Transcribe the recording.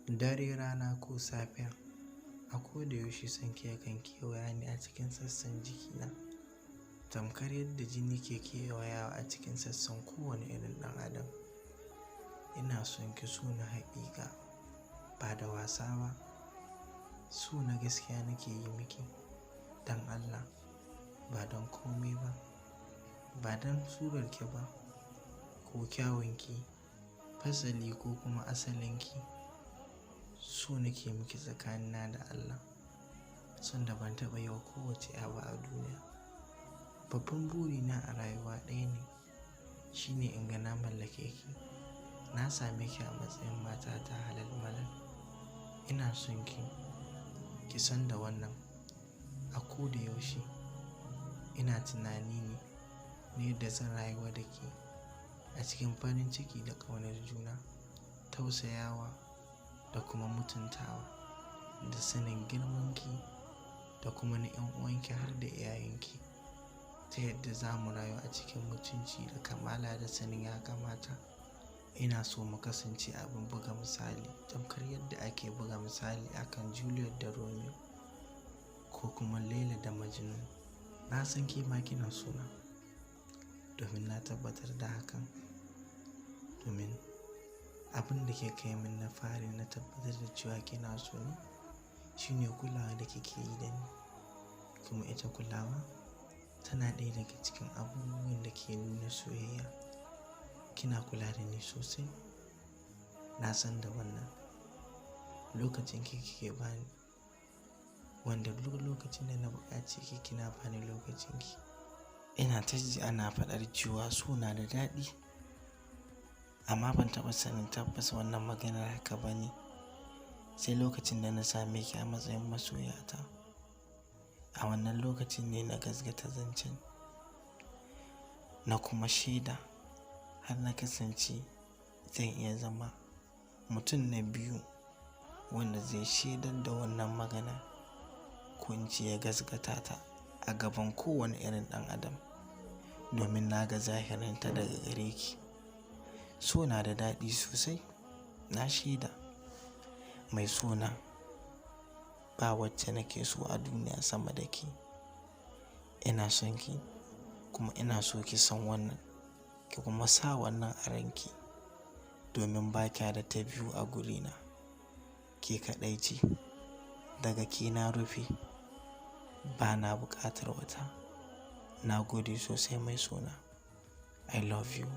Dare, rana ko safiya, a ko da yaushe sonki yakan kewaya ni a cikin sassan jikina. Tamkar yadda jini ke kewayawa a cikin sassan kowane irin ɗan adam. Ina son ki so na haƙiƙa, ba da wasa ba. So na gaskiya nake yi miki don Allah, ba don kome ba, ba don surarki ba ko kyawunki, fasali ko kuma asalinki. So nake miki tsakanina da Allah, son da ban taɓa yi wa kowace 'ya ba a duniya. Babban burina a rayuwa ɗaya ne, shine in ga na mallake ki. Na same ki a matsayin matata halal malal. Ina son ki, ki san da wannan. A ko da yaushe ina tunani ne na yadda zan rayuwa da ke a cikin farin ciki da ƙaunar juna, tausayawa da kuma mutuntawa, da sanin girmanki da kuma na 'yan uwanki har da iyayenki. Ta yadda za mu rayu a cikin mutunci da kamala da sanin ya kamata. Ina so mu kasance abin buga misali, tamkar yadda ake buga misali akan Juliet da Romeo ko kuma Laila da Majnun. Na san ke ma kina so na, domin na tabbatar da hakan. Domin abin da kika yi min na fari na tabbatar da cewa kina so na, shine kulawa da kike yi da ni. Kuma ita kulawa tana ɗaya daga cikin abubuwan da ke nuna soyayya. Kina kula da ni sosai. Na san da wannan. Lokacin ki kike bani, wanda duk lokacin da na buƙace ki kina bani lokacin ki. Ina ta ji ana faɗar cewa so na da daɗi, amma ban taɓa sanin tabbas wannan maganar haka ba ne. Sai lokacin da na same ki a matsayin masoyata. A wannan lokacin ne na gaskata zancen, na kuma shaida har na kasance zan iya zama mutum na biyu wanda zai shaidar da wannan magana ko in ce ya gaskata ta a gaban kowane irin ɗan adam. Domin na ga zahirinta daga gare ki. So na da daɗi sosai. Na shaida mai so na ba wacce nake so a duniya sama da ke. Ina son ki kuma ina so ki san wannan, ki kuma sa wannan a ranki domin ba kya da ta biyu a gurina. Ke kaɗai ce. Daga ke na rufe, ba na buƙatar wata. Na gode sosai mai so na. I love you.